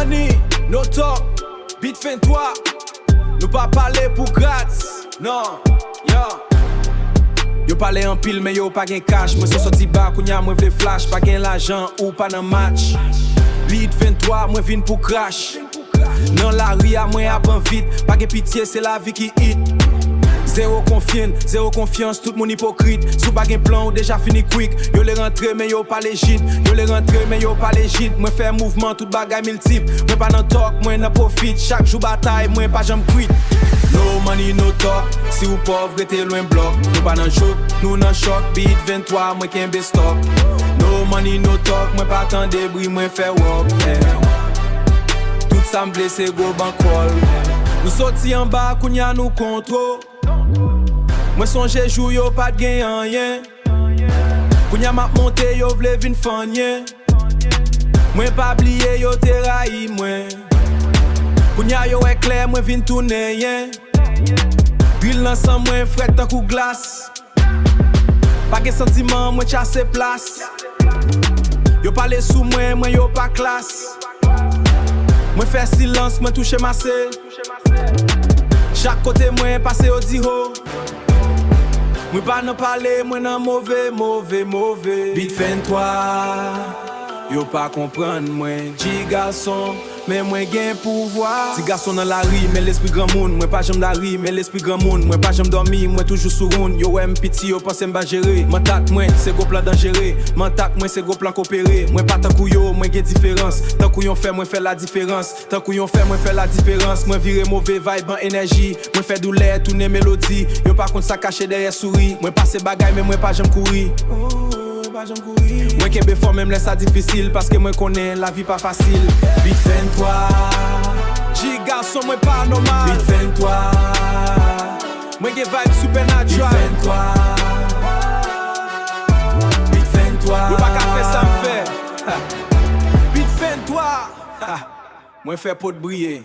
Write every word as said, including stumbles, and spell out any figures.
Ni, no talk, Beat venntwa. Nou pa pale pou gratis, non, yeah. Yo pale anpil, men yo pa gen kach. Mwen sot sòti ba, kounye a mwen vle flash. Pa gen lajan, ou pa nan match. Beat venntwa, mwen vin pou crash. Nan lari a, mwen ap anvit. Pa gen pitye, se lavi ki it. Zewo konfyans, zewo konfyans, tout moun ipokrit. Si w pa gen plan, ou deja fini quick. Yo le rantre, men yo pa lejit. Yo le rantre, men yo pa lejit. Mwen fè mouvman, tout bagay miltip. Mwen pa nan talk, mwen nan profit. Chak jou batay, mwen pa janm quit. No money, no talk. Si w pòv, rete lwen blòk. Nou pa nan joke, nou nan chòk. Beat venntwa, mwen kenbe stock. No money, no talk. Mwen pa tande bri, mwen fè wòk, yeah. Tout sa m vle se gwo bankòl. Nou soti anba, kounye a nou kontwo. Mwen sonje jou yo pa t gen anyen. Kounye a m ap monte, yo vle vin fanyen. Mwen pa bliye, yo te rayi mwen. Kounye a yo wè klè, mwen vin tounen yen. Drill nan san mwen frèt tankou glas. Pa gen santiman, mwen chase plas. Yo pale sou mwen, mwen yo pa klas. Mwen fè silans, mwen touche mase. Chak kote mwen pase, yo di ho. Mwen pa nan pale, mwen nan move, move, move. Beat venntwa, yo pa konprann mwen. Ti gason, men mwen gen pouvwa. Ti gason nan lari, men lespri granmoun. Mwen pa janm lari, men lespri granmoun. Mwen pa janm dòmi, mwen toujou sou woun. Yo wè m piti, yo panse m pa jere. Mantak mwen, se gwo plan danjere. Mantak mwen, se gwo plan kopere. Mwen pa tankou yo, mwen gen diferans. Tankou yon fè, mwen fè la diferans. Tankou yon fè, mwen fè la diferans. Mwen vire move vibe an enèji. Mwen fè doulè tounen melodi. Yo pa konn sa kache dèyè souri. Mwen pase bagay, men mwen pa janm kouri. Mwen kenbe fò menm lè sa difisil, paske mwen konnen lavi pa fasil. Beat venntwa. Ti gason, mwen pa nòmal. Beat venntwa. Mwen gen vibe supernatural. Beat venntwa. Beat venntwa. Yo pa ka fè sa m fè. Beat venntwa. Mwen fè pot briye.